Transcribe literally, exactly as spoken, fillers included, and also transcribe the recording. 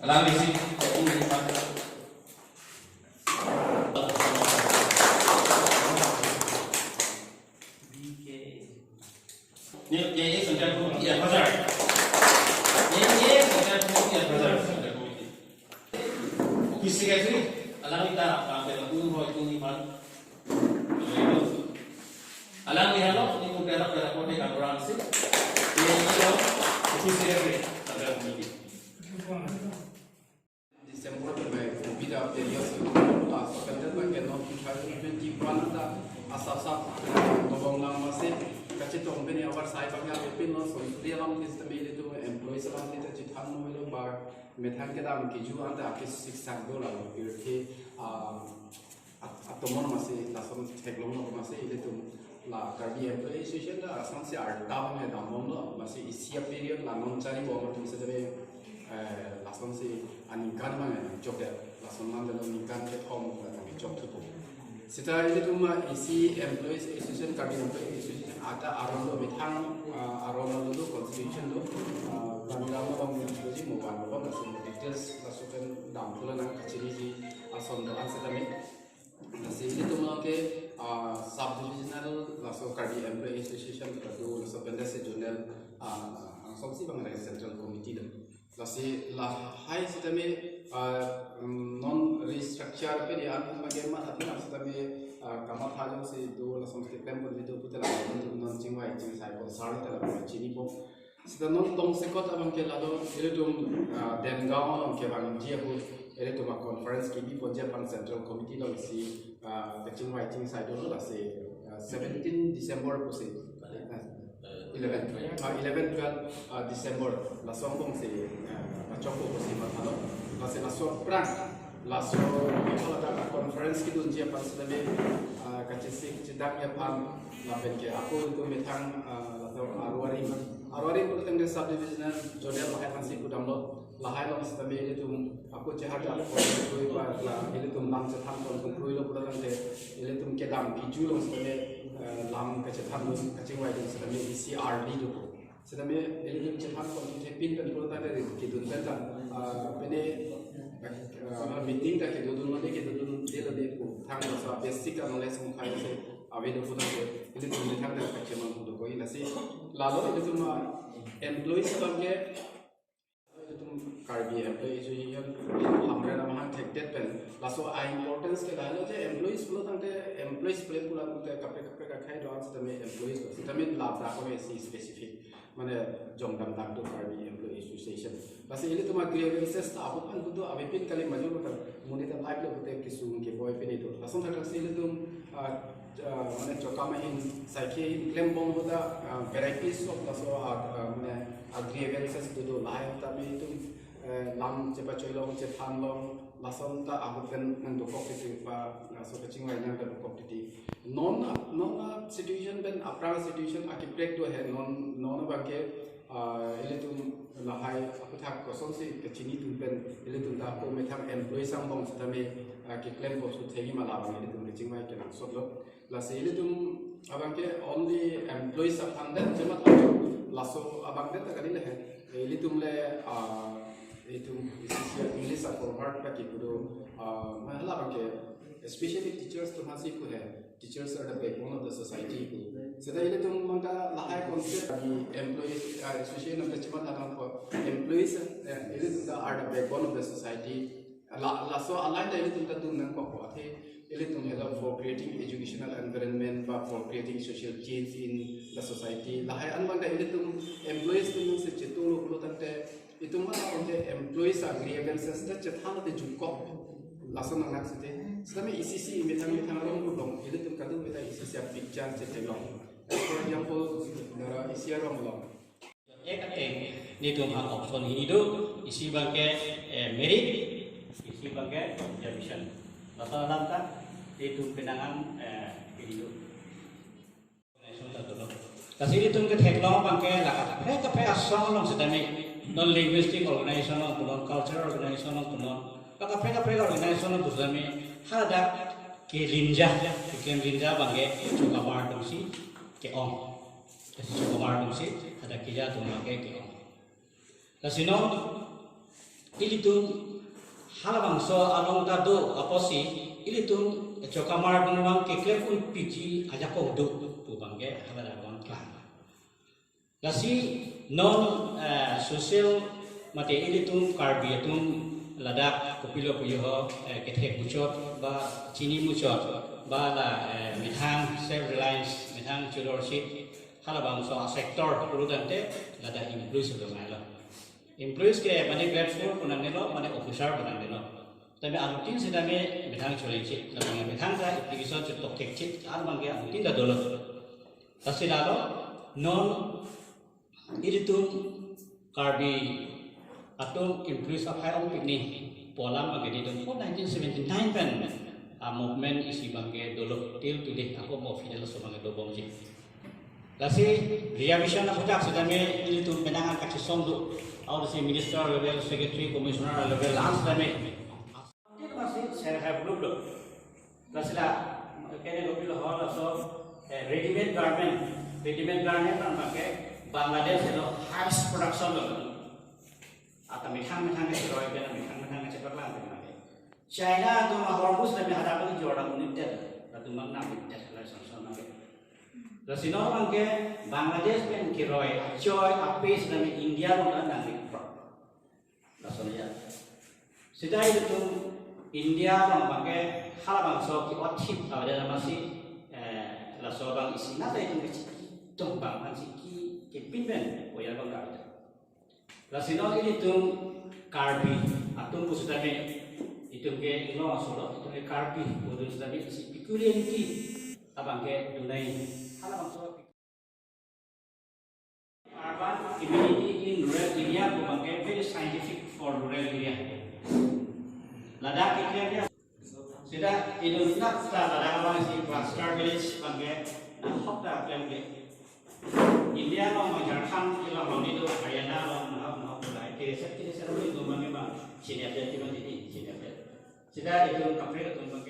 Alangli si Ni, ni, ni, Central Committee Advisor. Ni, ni, Central Committee Advisor, Central Committee. Office Secretary, alangli ta, ah, pera pun ho itu ni pan. Alangli halo, ni pun pera, pera, pun pera, kurang si. Ni, ni, lo, Office Secretary, Central Committee. December pen bai covid a period si, ah, second pen ke non two thousand twenty-one ta asap sap tolong lang masi kachetong pen ya war sai bang ya pin lo so dia lam tis temi itu employees lam tis ta chithang no lo ba methang kedam keju anta ke six sang do la lo pirthe, ah, at-, atomon masi lason theklong lo masi ilitum la Karbi Employee Association la lason si arta bang damlong lo masi isi a period la non chari bom atum si tebe, eh, lason si aningkan bang chok ya lason man lo ningkan kethom la kami chok thupo. Seta ilitum, ah, isi Employees Association, Karbi Employee Association ata aron lo methang, ah, aron lo lo constitution lo, ah, kami ram lo bang lo si mo ban lo bang lason details laso pen damthu la nang kachini si ason do an setame. Lasi ilitum along ke, ah, sub-divisional laso Karbi Employee Association kedo laso pen si zonal, ah, angsong si bang central committee do. Lasi lahai setame, ah, mm, non restructure pe di an mage ma tapi nang setame, ah, kamatha jongsi do lason si klem pon do pute la non chingvai chingsai ko sar te la chinipo. Seta non tongsekot abang ke lalo ilitum, ah, Dengaon along kevangji ahut ilitum a conference kebi ponji aphan central committee along si, ah, kachingvai chingsai dolo lasi, ah, seventeen December pusi. Eleven, ah, eleven, twelve, ah, December laso angbong si, ah, kachokpo pusi mathalo. Lasi laso aphrang laso hala ta conference kedunji aphan setame, ah, kachesik chedakji aphan lapen ke ako itu methang, ah, laso Arwari. Arwari pulo tangte sub-divisional zonal lahai aphan si kedamlo. Lahai along setame ilitum ako chehar ja kon kroi ba la ilitum lam chethan kon kroi lo pulo tangte ilitum kedam keju along setame, eh, lam kachethan along kachingvai along setame isi ardi do. Setame ilitum chethan kon thepin pen pulo tangte kedun pen ta, ah, pene, eh, meeting ta kedodun lo de kedodun de lo de pu thang lo sa basic knowledge mungkai se ave do pulo tangte ilitum methang ta kachemang do koi lasi lalo ilitum, ah, employees abang ke ilitum Karbi Employee Association Hamren amahang thekdet pen laso a importance ke lahelo je employees pulo tangte employees ple pulo tangte kaprek kaprek akhai do setame employees do setame labda ko si specific mane jongdam dak do Karbi Employee Association. Lasi ilitum a grievances ta apot an budo avepin kali maju ko ta monit ta live lo pute kesung keboi pini do. Lason thakthak si ilitum, ah, ah, mane chokam ahin saikhe ahin klembom ahut ta, ah, varieties of laso, ah, ah, mane a grievances do do lahai ahut ta me itum, eh, lam chepachoilong chethanlong lason ta ahut pen nang dokok titi pa laso kachingvai nang ta dokok titi. Non a, non a situation pen aphrang situation akiprek do he non, non abang ke, ah, ilitum lahai aputhak kosonsi kachini atum pen ilitum ta ako methang employees angbong setame, ah, keklem ko su thegi ma labang ilitum kachingvai kenangsot lo. Lasi ilitum abang ke only employees aphan det chematha laso abang det ta kali le he. Ilitum le, ah, itum isi sia English a proverb ta kipu do, ah, ma hala abang ke especially teachers atum aphan si pu he. Teachers are the backbone of the society. Seta ilitum mangta lahai concept di employees, ah, association of the chimat hatang ko employees, eh, ilitum ta are the backbone of the society. La, laso alai ta ilitum ta dun nangkok ko athe ilitum helo for creating educational environment ba for creating social change in the society. Lahai an bang ta ilitum employees atum si chetu lo pulo tangte itum mata konte employees a grievances ta chethan te jukok. Laso nang nak sete. Setame isi isi methang methang arong rudong ilitum kadu meta isi isi a picture chetelong. For example, dara isi arong long. Ek ateng netum ha option hini do, isi abang ke, eh, merit, isi abang ke reservation. Laso alam ta netum penangan, eh, hini do. Organization ta dolo. Lasi netum ketheklong abang ke la kaprek kaprek asong along setame non linguistic organization along punon, cultural organization along punon, la kaprek kaprek organization along pu setame hadak kelinja, keklem linja abang ke chukamar atum si ke-ong. Kachechok amar atumsi hadak keja atum abangke ke-ong. Lasi non ilitum halabangso along ta do apotsi ilitum chok amar atum abang keklem un piji ajakong do pu abangke haladak abang klang. Lasi non, eh, social mate ilitum Karbi atum ladak kopilo pujo ho, eh, kethek muchot ba chini muchot ba la, eh, methang self reliance, methang chulorsi halabangso a-sector pulo tangte ladak employees do mai lo. Employees ke mane grade four pu nangnelo, mane officer pu nangnelo. Tame anuttin sitame methang chulengchit, labang methang ta application chotokthekchit, an abangke anuttin ta dolo. Lasi lalo non ilitum Karbi atum employees aphai ongpik ni pu alam abangke ilitum ho nineteen seventy-nine pen a-movement isi abangke dolo till today, ako mo fidel so abangke dobomji. Lasi reservation aphuthak sitame ilitum penang an kachesong do. Aur si minister level, secretary, commissioner level, la-an sitame. Ilitum si self help group do. Lasi la, kene kopilo ho laso, eh, readymade garment. Readymade garment abangke Bangladesh helo highest production lo. Ata methang methang kachiroi pen, methang methang kachepaklang pen abangke. China atum a-Hormuz le me hadak abang jorda unit tet, latum abang nam unit tet, la son son abangke. Lasi non abangke Bangladesh pen kiroi, achoi, a-paste le me India along la nangri pro. Lason ya. Sita ilitum India along abangke halabangso ke-othip avedet amatsi, eh, laso abang isi nata itum kechiki tong abang, man chiki kepin pen koya abang kave. Lasi non ilitum Karbi atum pusitame, itum ke inglong aso lo, itum ke Karbi pu atum sitame isi peculiarity abangke dunai halabangso urban community in rural area pu abangke very scientific for rural area. Ladak area dia sita inut nak ta ladak abang isi cluster village abangke nahok ta klem ke. India along abang Jharkhand along along ni do, Haryana along nahok nahok do, kiri set kiri set along itum abangke abang sini update, itum sini sini update. Sita itum kaprek atum abang